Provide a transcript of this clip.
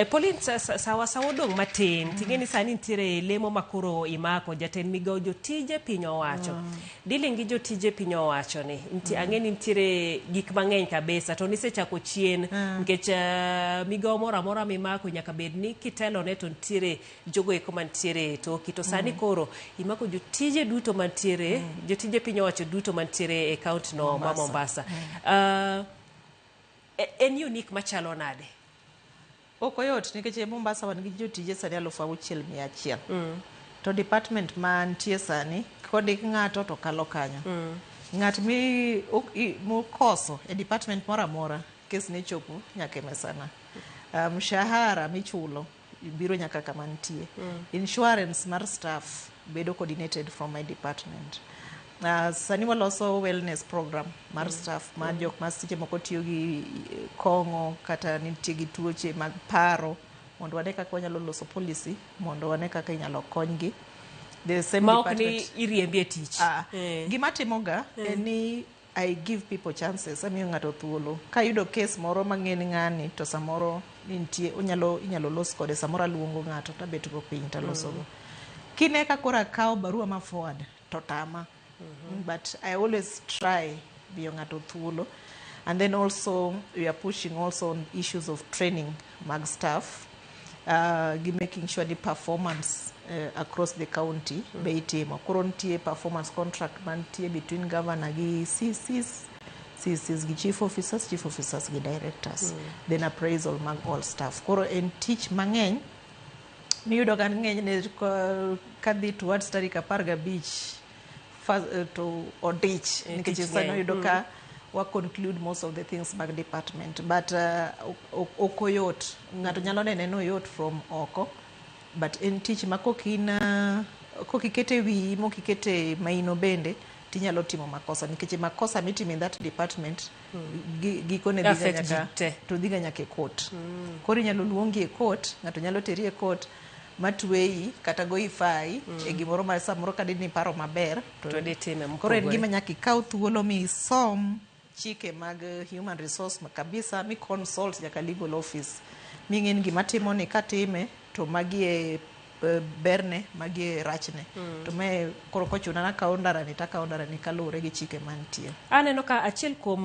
Pauline, sawa sawa odong' matin ting'e ni sani nitiere lemo ma koro imako jatend migawo jotije piny owacho dealing gi jotije piny owacho ni ang'e ni nitiere gik mang'eny kabisa to nisechako chien nikech migawo moro amora mimako nyaka bed ni kitelone to nitiere jogo eko mantiere e toki to sani koro imako jotije duto mantiere jotije piny owacho duto mantiere e kaunti no ma Mombasa. En unique machalo nade? Ok oyot nikech e Mombasa wan gi jotije sani 6,100. To department mantie sani kondik ng'ato to kalo kanyo. Ng'at mi mokoso e department moro amora kes ne chopo nyaka e mesana. Mshahara michulo biro nyaka kama nitie. Insurance mar staff bedo coordinated from my department. Sani waloso wellness program mar staff mar jok ma seche moko tiyo gi kong'o kata nitie gi tuoche mag paro mondo wane kaka wanyalo loso policy mondo wane kaka inyalo konygi. The same ma ok ni iriembi e tich. Gima timoga en ni I give people chances, amiyo ng'ato thuolo. Kayudo case moro mang'e ni ng'ani to samoro ni nitie onyalo inyalo los kode samoro aluongo ng'ato tabet go piny taloso go. Kine ka koro akawo barua ma forward to tama. But I always try miyo ng'ato thuolo. And then also we are pushing also on issues of training mag staff. Gi making sure ni performance across the county be itimo. Koro nitie performance contract mantie between governor gi CCs, CCs gi chief officers, chief officers gi directors. Then appraisal mag all staff. Koro en tich mang'eny miyudo ka ng'enyne kadhi towards tarik 15 to odich nikech tich sani ng'eny. Oyudo ka wa conclude most of the things mag department, but ok oyot. Ng'ato nyalo nene ni oyot from oko, but en tich ma kokin kokikete wiyi mokikete maino bende tinyalo timo makosa nikech makosa mitimo in that department gikone dhiga Affect nyaka ji te. To dhiga nyaka e court. Koro inyalo luongi e court, ng'ato nyalo teri e court matweyi kata goyi fai e gimoro ma samoro kadini paro maber. To ditime Koro en mopogore. Gima nyaka ikaw thuolo misom chike mag human resource kabisa mi consult nyaka legal office ming'e ni gima timo ni katime to magi e berne, magi e rachne to mae koro kochuna nakawo ndarani takawo ndarani kaluwore gi chike mantie. Aneno ka achiel kuom